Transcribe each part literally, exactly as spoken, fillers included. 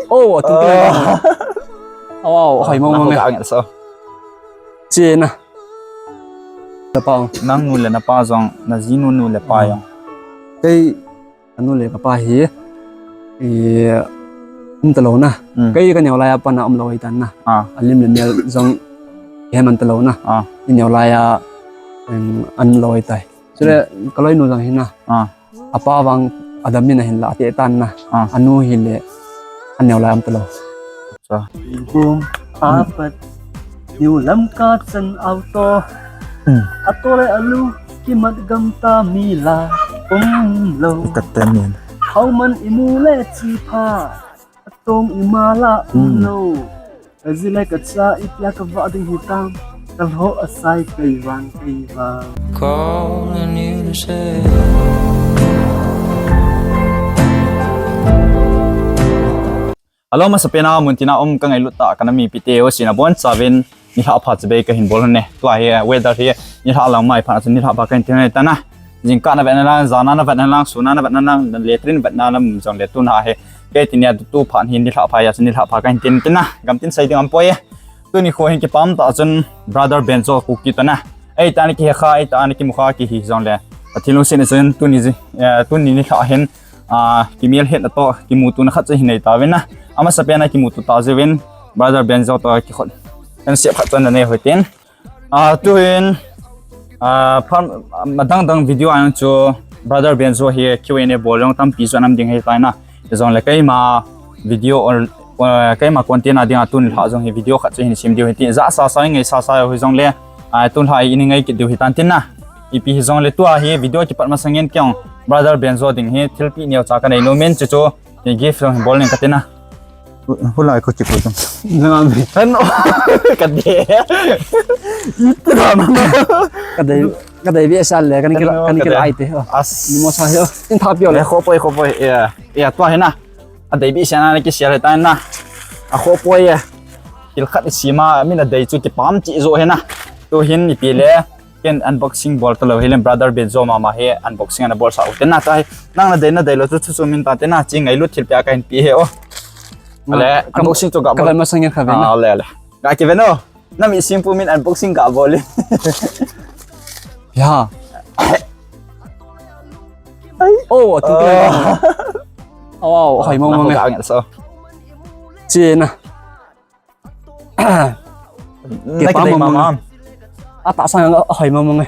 Oh, atu. Wow, hoi mong mong. Ka ngel so. Chena. Tapa. Nang nu le napa jong, na jinu nu le pa jong. Kei anu le kapa hi, eh, um talou na. Hmm. Kei ka neo lai a pat na um lou ahi tan na. Ah. Alim le mel jong he man talou na. Ah. I neo lai a, em, um lou ahi tai. Chule, hmm, ka loinu jong hi na. Ah. Apa vang adam in ahin la te tan na. Ah. Anu hi le, a neo lai um talou. Sa. Boom, apat. New Lamka chan auto. Hmm. Ato le alu, kimat gam ta mi la, um lou. Ka te min. Hauman imu le chi pha, atong ima la, um lou. Aji le ka cha ipia ka va ding hitam, ka lho asai kei vang, kei vang. Calling you to say. Hello, masapen a mun tina um ka ngailut tah ka nam mipite ho sina bon chavin nilhah pha chibai ka hin bol ne. Tua hi weather hi nilhah lang mai pha chu nilhah pha ka hin tin ne tana. Jingkah na vetna lang, jana na vetna lang, suna na vetna lang, letrin vetna lam jong le tuna hi. Kei tin ya tu pha hi nilhah pha ya chu nilhah pha ka hin tin tin na. Gam tin sai ding um poi. Tuni kho hin kipah tah chun brother Benzo Kuki tana. Ei tani kihe kha, ei tani kimu kha kihi jong le. Pathen lungset in chun tuni ji, eh, tuni nilhah hin ah, kimel hetna toh, kimutona khat chu hin nei tauvin na. Amasapen a kimuto ta jiuvin, brother Benzo toh kikhut. Kan sep khat chu na nei hoi tin. Ah, tuhin, ah, phan, madang dang video a jong chu, brother Benzo hi Q and A bol jong tampi chu anam ding ahi tai na. Jong le keima video or, or keima content a ding a tun lha jong hi video khat chu hin sem diu ahi ti. Jasa sa ngai sa sa ho jong le, ah, tun lha i ni ngai kit diu ahi tan tin na. Ipi hi jong le tua hi video kipat masangin kei jong brother Benzo ding hi thilpeh neocha ka nei nom in chuchu hi gift jong bol ning ka tin na. Hu-, hulai ko kipu tum. Nang am. Kan o. Ka de. Iti na na. Ka de, ka de bi sa le kan ki, kan ki lai te. As. Ni mo sa yo. In tha pio le. Kho poi, kho poi. Ya. Ya tua hi na. A dei bi sa na ki sia le ta na. A kho poi ya. Thil khat i sima, min a dei chu kipah chi jo hi na. Tuhin ipi le, ken unboxing bol talou hi le brother Benzo mama hi unboxing ana bol sa u te na tai. Nang na dei na dei lou chu chu chu min ta te na chi ngailut thilpeh a ka hin pe hi o. Ale, unboxing chu ga bol. Ka masang ya ka ve na. Ale, ale. Ga ki ve no. Na mi simple min unboxing ga bol le. Ya. Oh, atu. Wow, hoi mong mong. Ga ngel so. Chi na. Na kipah mama. A tahsa nga hoi mama nge.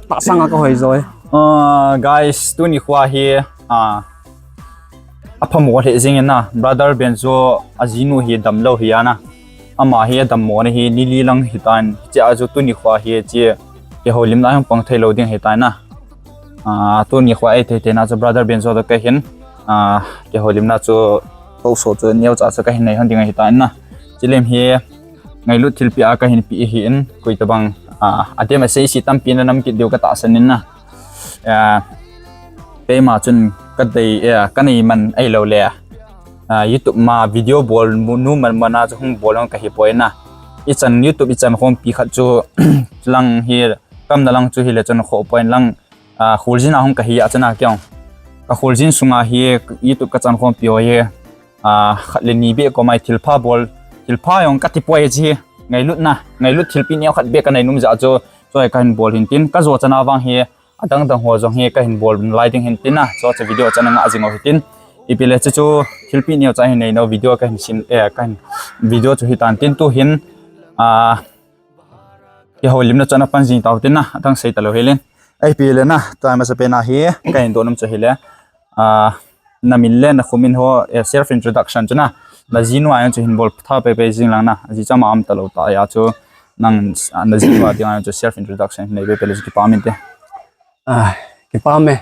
Tahsa nga ka hoi joi. Ah, guys, tuni kho hi, ah, apha mo le jing na. Brother Benzo ajinu hi damlou hi ana. Ama hi adammo na hi nili lang hi tan. Chi a chu tuni kho hi chi. Kei houlimna hung pang thei lou ding hi tan na. Ah, tuni kho ei thei thei na chu brother Benzo toh ka hin. Ah, kei houlimna chu Toso chu neocha chu ka hin nei hon ding ahi tan na. Chilem hi ngailut thilpeh a ka hin pe hi in koi tabang, ah, adem a sei si tampi na nam kit diu ka tahsan in na. Ah, keima chun ka dei, eh, ka nei man ei lou le. Ah, YouTube ma video bol mu-, nu man man a chu hung bol hung ka hi poi na. I chan YouTube i chan khompi khat chu lang hi kam na lang chu hi le chun kho poi lang. Ah, kholjin a hung ka hi a chana kei jong. Ka kholjin sunga hi YouTube ka chan khompi ho hi, ah, khat le ni beh ko mai thilpha bol, thilpha jong ka ti poi chi ngailutna, ngailut thilpeh neo khat beh ka nei nom jeh chu, choi ka hin bol hin tin, ka jo chana vang hi, adang dang ho jong hi ka hin bol lai ding hin tin na, chu chu video chana nga jing u hi tin. Ipi le chu chu thilpeh neo cha hin nei no video ka hin sin, eh, ka hin video chu hi tan tin tuhin, ah, kei houlimna chu ana pan jing tau tin na, adang sei talou hi le. Ipi le na, tua masapen a hi, ka hin donom chu hi le. Ah, na min le na kho min ho, eh, self introduction chu na. Na jinu a jong chu hin bol tha pei pei jing lang na. Ji chama um talou ta ya chu nang, ah, na jinu a ding a jong chu self introduction nei pei pei le chu kipah min te. Ah, kipah me.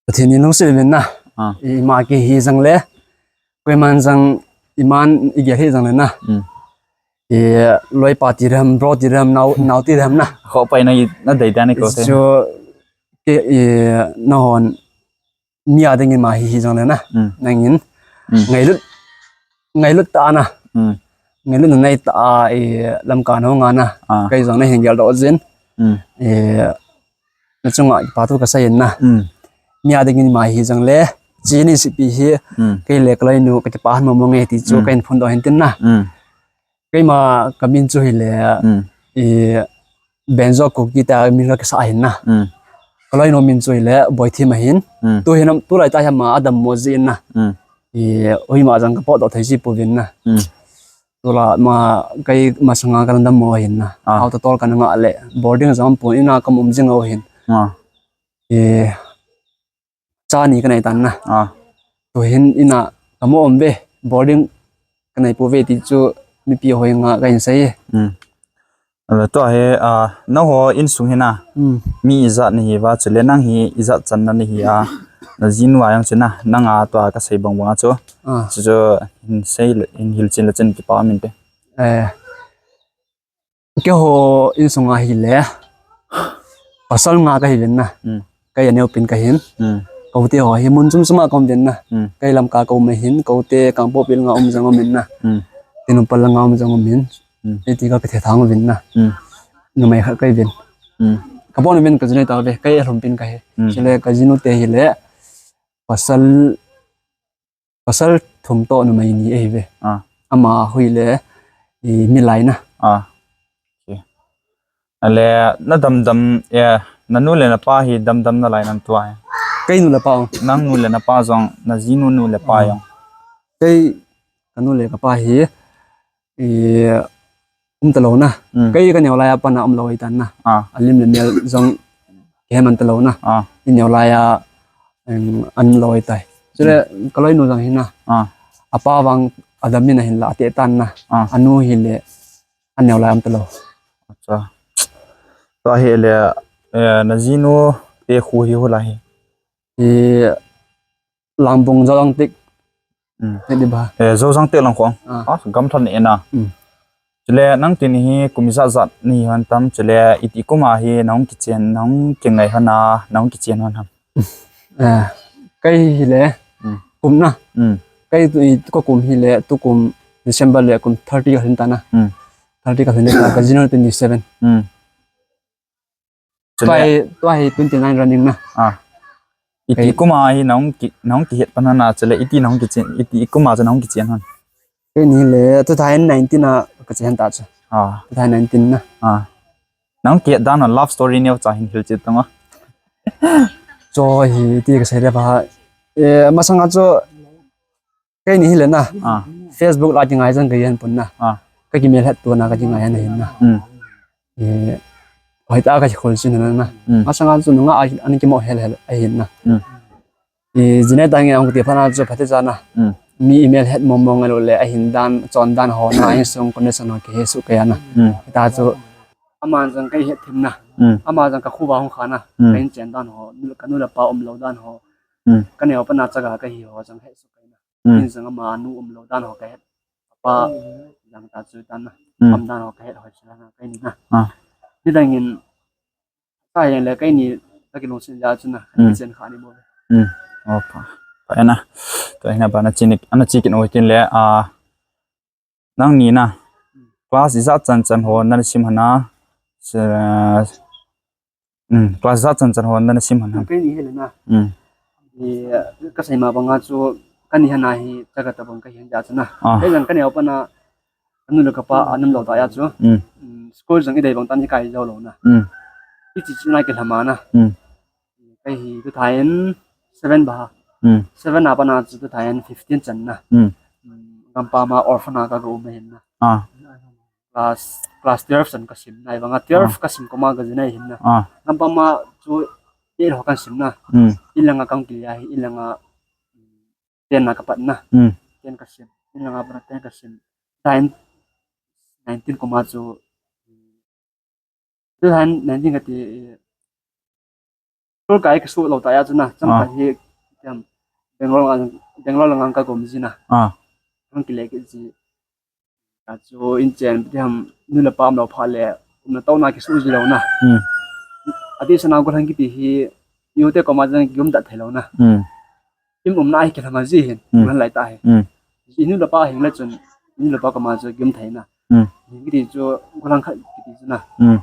Pathen in lungset uvin na. Ah. Ima kihi jong le. Koiman jong iman i gel hi jong le na. Hmm. I loipa ti dem, bro ti dem, nao, nao ti dem na. Kho pai na i na dei dan i ko te. Chu ke i na hon mi a ding in ma hi hi jong le na. Hmm. Nangin. Hmm. Ngailut, ngailut ta na. Hmm. Ngailut na nei ta a i lamkai ho nga na. Ah. Kei jong na hin gel doh jin. Hmm. I Na chunga kipa thu ka sei in na. Mm. Mi a dingin ima hi jong le, Chini sipi hi, hmm, kei le ka loinu ka kipah mong mong e ti chu, hmm, ka hin phondoh hin tin na. Hmm. Keima ka min chu hile, hmm, i, Benjo Kuki tia min ka kisa hin na. Hmm. Ka loinu min chu hile, Boithim ahin. Hmm. Tu hin, tulai tah hi ama adam mo jin na. Hmm. I, ui ma jang ka potdoh thei ji pouvin na. Hmm. Tulai ma, kei masanga ka dam mo hin na. Ah. Hao ta tol ka na nga le, boarding jong pon ina ka um jing o hin. Ah. I, Cha ni ka nei tan na. Ah. Tu hin ina ka mo um ve, boarding ka nei pou ve ti chu mipi hoi nga ka hin sei. Hmm. Ala tua hi, ah, nangho insung hi na. Hmm. Mi ijat nahi uva, chule nang hi ijat chan na nahi a. Na jinu a jong chu na, nang a tua ka sei bang bang a chu. Ah. Chu chu hin sei le, hin hilchen le chen kipa min te. Eh. Keiho insung a hile, pasal nga ka hi uvin na. Hmm. Kei aneopen ka hin. Hmm. Kote ho hi mun chom chom a ka um uvin na. Hmm. Kei Lamka ka um ahin, kote Kangpokpi langa um jong um in na. Hmm. Tengnoupal langa um jong um in. Hmm. Hiti ka kithethang uvin na. Hmm. Numei khat ka hi uvin. Hmm. Ka pon uvin ka jinu tave, kei alhum pen ka hi. Hmm. Chule ka jinu te hile, pasal Pasal thum toh numei ni ahi ve. Ah. Ama hi le, i, milai na. Ah. Okay. Ale, na damdam, eh, na nu le na pa hi damdam nalai nam tua hi. Kei nu le pa. Nang nu le na pa jong, na jinu nu le pa jong. Kei ka nu le ka pa hi, i, um talou na. Hmm. Kei ka neo lai a pat na um lou ahi tan na. Ah. Alim le mel jong kihe man talou na. Ah. I neo lai a, em, an lou ahi tai. Chule, hmm, ka loinu jong hin na. Ah. Apa vang adam in ahin la ate tan na. Ah. Anu hile, an neo lai um talou. Acha. Tua hile, eh, na jinu te khu hi hoilai hi. I Langbung Zojang Tek. Hmm. Hedi ba. Eh, Zojang Tek lang khong. Ah. Ah, gamthan e na. Hmm. Chule nang tin hi kum ijat jat nahi hon tam, chule iti kum a hi nahung kichen, nahung kingai hon a, nahung kichen hon ham. Eh, kei hile, hmm, kum na. Hmm. Kei tu, i, tu ka kum hile, tu kum December le kum thirty ka lhin ta na. Hmm. Thirty ka lhin ta, ka jinu twenty seven. Hmm. Chule tua hi, tua hi twenty nine running na. Ah. Iti kum a hi nahung ki, nahung kihet pan hon a, chule iti nahung kichen, iti kum a chu nahung kichen hon. Kei ni le, two thousand nineteen a ka chen ta chu. Ah. Two thousand nineteen na. Ah. Nahung kihet dan hon love story neo cha hin hilchet tang o. Chu hi iti ka sei le ba. Eh, masanga chu Kei ni hile na. Ah. Facebook la kingai jong kei hen pon na. Ah. Ka kimel het to na ka kingai hen ahin na. Hmm. Eh, hoitah a ka kikhol chin na na. Hmm. Masanga chu nunga a, an kimo hel hel ahin na. Hmm. Eh, jine ta nge ang ti pha na chu pha te cha na. Hmm. Mi email het mong mong a lou le ahin dan, chon dan ho na, ahin sung connection ho kihe suh kei a na. Hmm. Ta chu ama jong kei het thim na. Hmm. Ama jong ka khuva hung kha na. Hmm. Ka in chen dan ho, ka nu le pa um lou dan ho. Hmm. Ka neo pa na chaga ka hi ho jong het suh kei na. Hmm. Kin jong ama nu um lou dan ho ka het. Apa jong ta chu tan na. Hmm. Am dan ho ka het ho chila na kei ni na. Ah. Ni dang in ka yang le kei ni ka kilungset ja chu na. Hmm. Chen kha ni mo. Hmm. Oh, pa. Pa na. To ina ba na chini, ana chikin o tin le, ah, nang ni na. Hmm. Class ijat chan chan ho na sim hana. Sa, Hmm, class ijat chan chan ho na sim hana. Kei ni hile na. Hmm. Ni, ka sei ma banga chu ka ni hana hi chaga tabang ka hin ja chu na. Ah. Kei jong ka neo pa na ka nu le ka pa an um lou ta ya chu. Hmm. Hmm, school jong i dei bang tan hi kai jou lou na. Hmm. I chi chi na kilhama na. Hmm. Kei hi two thousand seven ba. Hmm. Seven a pa na chu two thousand fifteen chan na. Hmm. Hmm, gampa ma orphan a ka ga um hin na. Ah. Class, class twelve chan ka sim na, ahivanga twelve, ah, ka sim koma ka jinu ahin na. Ah. Gampa ma chu eight ho ka sim na. Hmm. Ilanga ka hung kile a hi, ilanga ten na ka pat na. Hmm. Ten ka sim. Ilanga pa na ten ka sim. Ten, nineteen koma chu, two thousand nineteen ka ti, eh, School kai ka suh lou ta ya chu na, chang, ah, khat hi, tiam, Bangalore langa, Bangalore langa ka gom ji na. Ah. Hung kile kit ji. Ka chu in chen, tiam, nu le pa um lou phat le, umna tona kisuh ji lou na. Hmm. Ati sana gollhang kiti hi, i u te koma jong kium dat thei lou na. Hmm. Im umna hi kilhama ji hin, hmm, gollhang lai ta hi. Hmm. I nu le pa hing le chun, i nu le pa koma chu kium thei na. Hmm. Hing kiti chu gollhang khat kiti chu na. Hmm.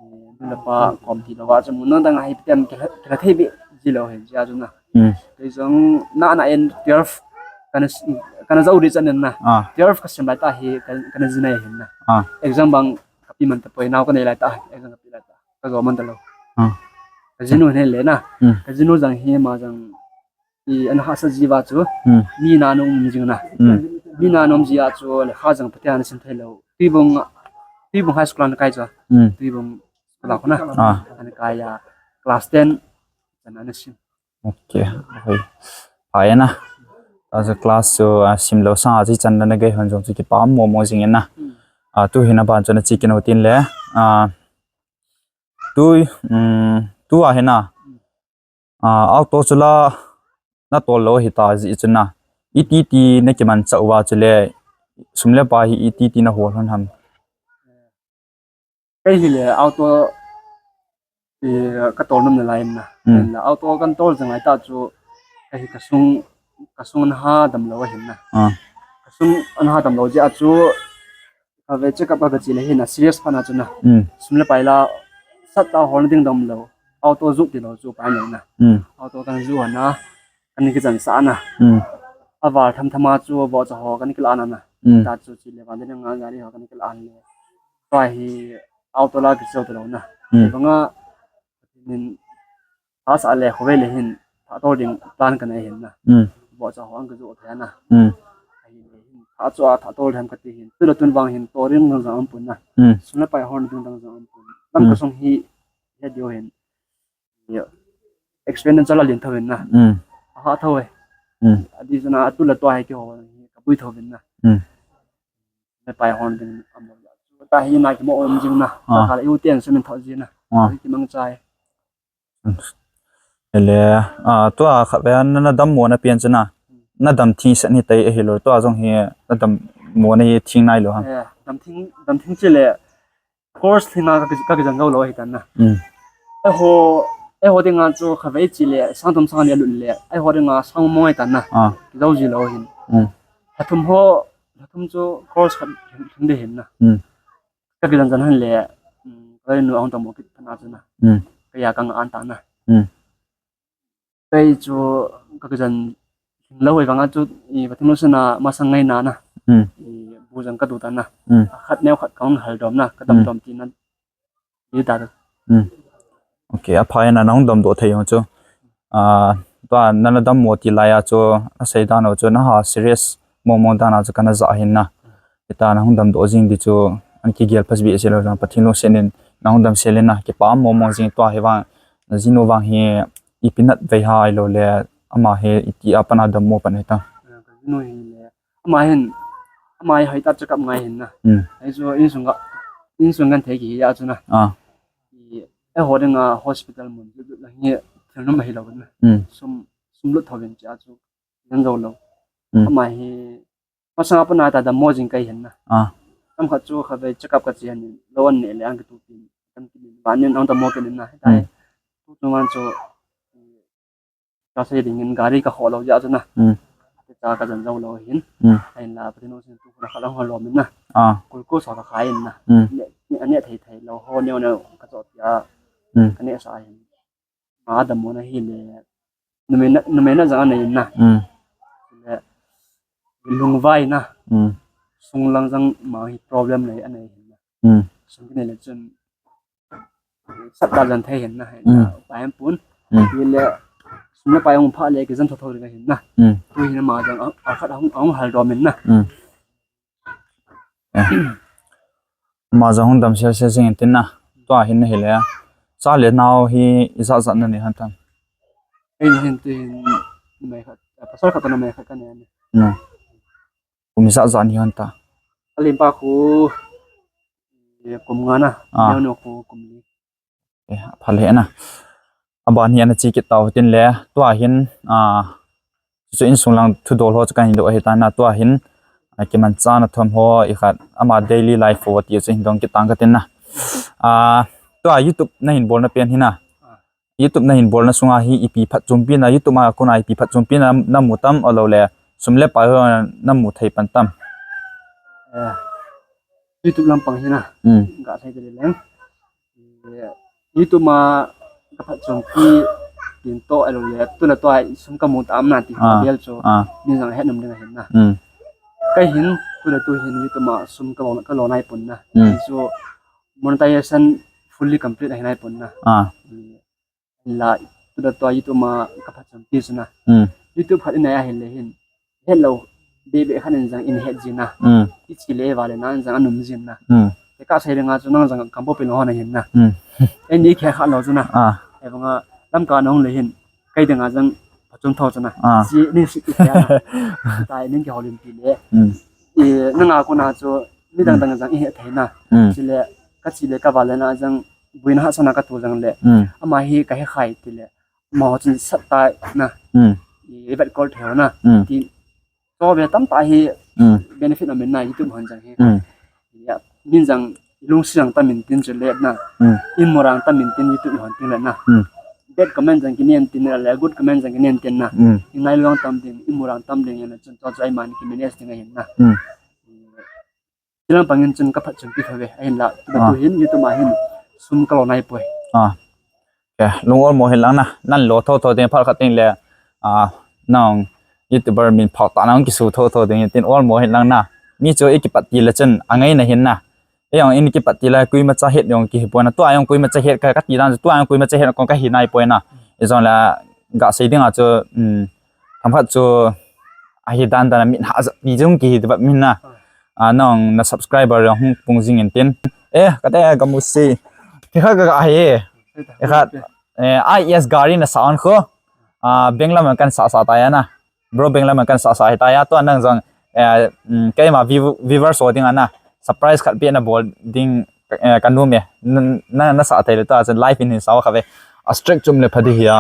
Eh, nu le pa kom ti lou va chu mun dang dang a hi tiam kila, kila thei be ji lou hin jia chu na. Hmm. Kei jong na na en twelve kana s-, kana jao di chan na. Ah. Twelve kasim lai tah hi ka, kana ji nei hin na. Ah. Exam bang kapi man tapoi, nao kanei lai tah, exam kapi lai tah. Ka jao man talou. Ah. Ka jinu hin le na. Hmm. Ka jinu jong hi ama jong i ana hahsa ji uva chu. Hmm. Mi na nom jing na. Hmm. Mi na nom ji a chu lekha jong Pathen in asim thei lou. Tuibong, Tuibong High School ana kai chu. Hmm. Tuibong school a khu na. Ah. Ana kai a class ten. Chan ana sim. Okay. Hoi. Phai na. Achu class chu, ah, sim lou sang a chu chan na gei hon jong chu kipah mong mong jing in na. Hmm. Ah, tu hin aban chu na chi kit u tin le. Ah, tu, um, tu a hin na. Ah, auto chu la na tol lou hita ji chu na. Iti ti na kimanchah uva chu le, sum le pai hi iti ti na hol hon ham. Kei hi le auto, eh, ka tol nom nalai in na. Hmm. Auto kan tol jing lai tah chu, kei hi ka sung, ka sung ana ha dam lou ahin na. Ah. Ka sung ana ha dam lou ji a chu, kave check up ka che le hin na serious phat na chu na. Hmm. Sum le pai la sat tah hol na ding dam lou. Auto ju ti lou chu pai nei na. Hmm. Auto kan ju na. Kan kijan sah na. Hmm. Aval tham tham a chu vohcha ho kan kilah na na. Hmm. Tah chu che le van ding a gari ho kan kilah le. Tua hi auto la kichol talou na. Hmm. Banga min Asa le khovei le hin, tha tol ding plan kanei hin na. Hmm. Vohcha ho ang ka jo thei na. Hmm. Ahi le hin, tha chu a tha tol ding kati hin. Tu le tun vang hin, tol ding dang jong umpon na. Hmm. Sum le pai hol ding dang jong umpon. Lam ka sung hi, he diu hin. Expenditure la lin thou hin na. Hmm. Aha thou e. Hmm. Adi chu na, atu le tua hi kihou hi, ka pui thou hin na. Hmm. Na pai hol ding am lo. Tah hi na kimo um jing na. Ah. Tah kha le u ten sumin thou jing na. Ah. Kimang chai. Ele, ah, tua khat ve na, na dammo na pian chu na. Na dam thing sah ni tai ahi lou. Tua jong hi na dammo na hi thing nai lou ham. Eh, dam thing, dam thing che le. Course thing a ka, ka kijan jou lou ahi tan na. Hmm. Eiho, eiho ding a chu kha ve che le, sang thum sang ni a lut le. Eiho ding a sang mong ahi tan na. Ah. Jou ji lou hin. Hmm. Lha thum ho, lha thum chu course khat thum de hin na. Hmm. Ka kijan jan han le, um, ka nu ahung tam mo kit phat na chu na. Hmm. Ka ya ka nga an ta na. Hmm. Kei chu ka kijan lou hoi vang a chu, i, Pathen lungset a masang ngai na na. Hmm. I, bu jang ka du ta na. Hmm. Khat neo khat ka hung hal dom na, ka dam dom ti na. Ni ta. Hmm. Okay, aphai na nang dam doh thei ho chu. Ah, tua na na dammo ti lai a chu, asei dan u chu na ha serious mong mong dan a chu kana ja hin na. Hita na hung damdoh jing di chu, an kigel phas behseh lou jong, Pathen lungset in na hung damsel in na, kipah mong mong jing tua hi vang, na jinu vang hi ipi nat vei ha ahilou le, ama hi iti a pat na dammo pan hi ta. Ka jinu hi le, ama hin, ama hi hoi ta check up ngai hin na. Hmm. Ahi chu insung ka, insung kan thei ki hi a chu na. Ah. I, eiho ding a hospital mun, lut lut la hi, thil nom ahilou na. Hmm. Sum, sum lut thou vin chi a chu, kan jou lou. Hmm. Ama hi, masang a pat na ta dammo jing ka hi hin na. Ah. Tam khat chu kha ve check up ka che hin, lou an ne le ang ka tu pin, kan ki min, ban nin ang dammo ka nin na. Hmm. Tu chu man chu, ka sei ding in gari ka kho lou ja chu na. Hmm. Ka cha ka jan jou lou hin. Hmm. Ahin la, Pathen lungset in tu na kha lou ho lou min na. Ah. Kul kul sa ka khai in na. Hmm. Ne, ne, ne thei thei lou ho neo neo ka cho tia. Hmm. Ka ne sa hin. Ma dammo na hi le, numei na, numei na jang anei na. Hmm. Le, lungvai na. Hmm. Sung lang jang ma hi problem nei anei hin na. Hmm. Sung kinei le chun, sat ta jan thei hin na, hin na, hmm, pai an pun. Hmm. Hi le, sum le pai hung pha le, kijan tho tho le hin na. Hmm. Tu hin ma jang, a, a khat hung, hung hal dom in na. Hmm. Eh. Ma jong hung damsel sel jing in tin na. Tua hin na hi le. Cha le nao hi ijat jat na nei hon tam? Ei hin tin numei khat, pasal khat numei khat ka nei. No. Kum ijat jat ni hon ta? Alim pa khu, eh, kum nga na. Ah. Neo neo khu kum li. Eh, phal he na. Aban hi ana che kit tau tin le, tua hin, ah, chu insung lang thudol ho chu kan hin doh ahi ta na, tua hin, ah, kimanchah na thom ho i khat, ama daily life ho ti chu hin dong kit tang ka tin na. Ah, tua YouTube na hin bol na pen hi na. YouTube na hin bol na sunga hi ipi phatchompi na, YouTube a kona ipi phatchompi na, na mu tam ahilou le, sum le pai ho na mu thei pan tam? Eh, YouTube lampang hi na. Hmm. Ka sei te le leng. Eh, YouTube a ka phatchompi, tin to alo le, tu le tu a sum ka mu ta am na ti Ah. Bel chu. Ah. Min jang het nom ding ahin na. Hmm. Kei hin, tu le tu hin YouTube a sum ka lo, ka lo nai pon na. Hmm. Chu monetization fully complete ahi nai pon na. Ah. La, tu le tu a YouTube a ka phat chom pi chu na. Hmm. YouTube phat in a hin le hin. Het lo, be be khan in jang in het jin na. Hmm. Ichi le va le na in jang anum jin na. Hmm. Te ka sei le nga chu nang jang kam bo pe lo na hin na. Hmm. En ni khe kha lo chu na. Ah. E ba nga lam ka nong le hin. Kei ding a jang phat chom tho chu na. Ah. Si ni si ki na. Tai ning ki holim pi le. Hmm. E, nang a ko na chu mi dang dang jang i het thei na. Hmm. Si le, ka chi le ka va le na jang buina hahsatna ka tu jang le. Hmm. Ama hi ka he khai ti le. Mo chin sat tai na. Hmm. I vet kol thei na. Hmm. Ti to be tam ta hi Hmm. benefit na min na YouTube hon jang hi. Hmm. Ya, min jang lung siang ta min tin chu le na. Hmm. In morang ta min tin YouTube hon tin le na. Hmm. Bad comment jang ki nen tin le, good comment jang ki nen tin na. Hmm. In nai long tam ding, in morang tam ding na chun to chu ai man ki manage ding ahin na. Hmm. Tilang pangin chun ka phat chun pi tho ve, ahin la, tu Ah. tu hin, YouTube a hin, sum ka lo nai poi. Ah. Okay, lung ol mo hin lang na, nan lo tho tho ding phat khat ding le, ah, nang YouTuber min phak ta nang kisu tho tho ding tin ol mo hin lang na. Mi chu i kipat ti le chun, a ngai na hin na. E jong in kipat ti le kui ma cha het jong ki hi poi na, tua jong kui ma cha het ka, ka ti dan, tua jong kui ma cha het kong ka hi nai poi na. I jong la, ga sei ding a chu, um, tham khat chu, a hi dan dan a min ha za, ni jong ki hi ti bat min na. Ah, nang na subscriber jong hung pung jing in tin. Eh, ka te ka mu si. Ki kha ka, ka hi. Eh, kha, eh, I S gari na sa on kho. Ah, Benglam kan sa sa ta ya na. Bro, Benglam kan sa sa hi ta ya. Tua nang jong, eh, mm, kei ma view-, viewers ho ding a na. Surprise khat pe na bol ding, eh, ka nu me. Na, na, na sa thei le tua, live in hin sa kha ve. A strict chum le pha di hi ya.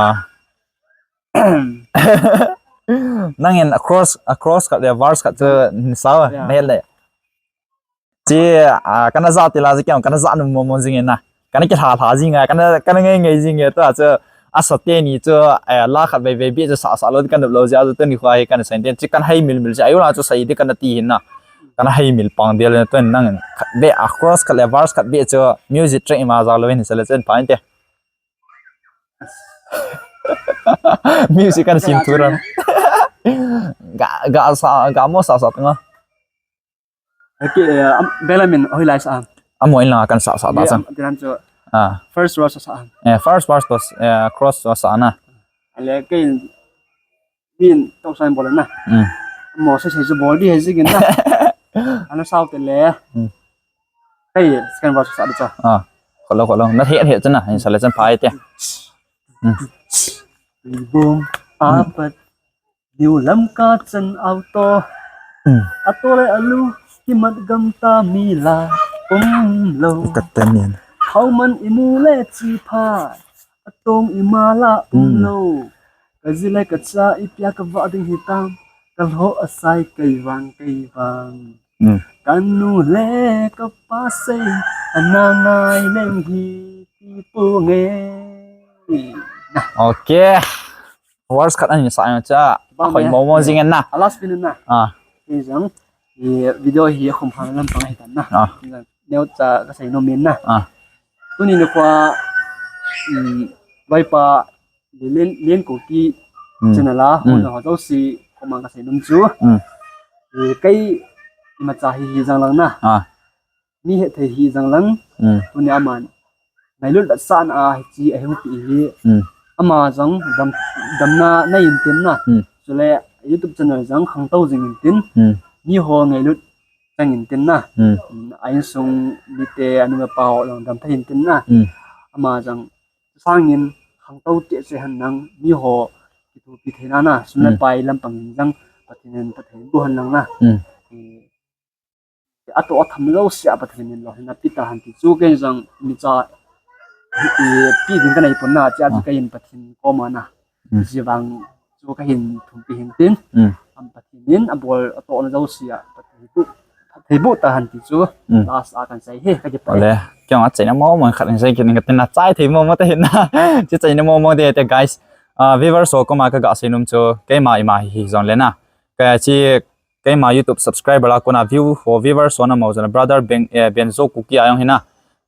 Nang in a cross, a cross khat le verse khat chu hin sa, Yeah. na het le. Chi, ah, kana ja ti la, chi kiang, kana ja nu mo mo jing na. Kana ki tha tha jing a, kana, kana ngai ngai jing a, tua chu, a sa te ni chu, eh, la khat vei vei bi chu sa sa lo, kana lo ja chu, tu ni kho hi kana sa te, chi kana hai mil mil, chi ayu la chu sa i di kana ti hin na. Kana hai mil pang dia le, tu nang khat be, a cross khat le, verse khat be chu, music track ma ja lo hin sa le chen pa inte. Music kan sim thu ram. Ga, ga sa, ga mo sa sa nga. Okay, eh, am, Benglam in hoilai sa am. Amo in la kan sa sa ta Ye, sa. am, tiran chu Ah. first verse sa am. Eh, first verse to, eh, cross to sa na. Ale kei in min to sa bol na. Mm. Mo sa sa chu bol di hai jing na. Ana sao te le. Mm. Kei second verse sa di cha. Ah. Kholo, kholo. Na he, he chana. Hin sa le chan phai te. Mm. Bum, apat, New Lamka chan auto. Hmm. Ato le alu, kimat gam ta mi la, um lo. Katanin. Hauman imu le chi pha, atong ima la, um Hmm. lo. Ka ji le ka cha, ipia ka va ding hitam, ka lho asai kei vang, kei vang. Hmm. Ka nu le ka pa sei, ana ngai leng hi, ti pu nge. Okay. Verse khat ani sa ang cha. Ba Khoi me. mo mo jing en na. A last pin na. Ah. Ni jang. I video hi khum pha lam pang hi tan na. Ah. Ni jang. Neo cha ka sei nom in na. Ah. Tuni ni kwa, um, Vaipa Len, Len Kuki Hmm. channel a, Hmm. hon ho jouse, khum ka sei nom chu. Hmm. I kei ima cha hi hi jang lang na. Ah. Mi het thei hi jang lang, Hmm. tuni aman. Ngailut vetsahna a hiche a hung pi hi. Hmm. Ama jong dam, damna nei in tin na. Hmm. Chule YouTube channel jong khangtou jing in tin. Hmm. Mi ho ngailut chang in tin na. Hmm. Hmm, a insung mite anu le apa ho jong dam thei in tin na. Hmm. Ama jong sangin khangtou te che han lang mi ho kithopi theina na. Sum le Hmm. pai lampang in jong Pathen in phatthei boh han lang na. Hmm. Eh, Ato atham jouse a Pathen in lolhinna pe tahen ti chu kei jong mi cha, eh, pe ding ka nei pon na, chia chu Ah. kei in Pathen koma na. Hmm. Ji vang chu ka hin thum pi hin tin. Hmm. Am Pathen in abol atohna jouse a Pathen pu, Pathen boh tahen ti chu Hmm. last a kan sei hi ka kipah. Ole, kei jong achaina mo mo khat hin sei kit ning ka tin na, chai thei mo mo ta hin na. Chi chaina mo mo de te guys. Ah, viewers ho koma ka ga sei nom chu keima ima hi hi jong le na. Ka chi Keima YouTube subscriber a kona view ho viewers ho na mo jong le brother Ben, eh, Benzo Kuki a jong hi na.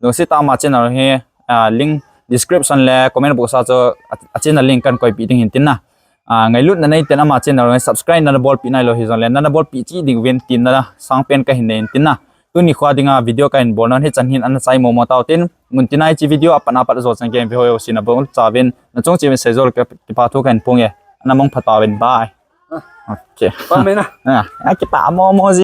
Jong si ta ama channel hi, ah, link description le comment box a chu a, a channel link kahin koipeh ding ahin tin na. Ah, ngailutna nei ten ama channel ngai subscribe nana bolpeh nailou hijongle nana bolpeh cheh diuvin tin na sangpen kahin nei in tin na. Tuni khoa dinga video kahin bolna hichan hin ana chai momo tau tin. Muntina hiche video apat apat jou chan gei vehoi jouse nabonchauvin nachung cheh uvin seijou le kipa thu kahin phong e. Ana mangpha tauvin, bye. Okay. Pamena. Ah, kipa momo ji.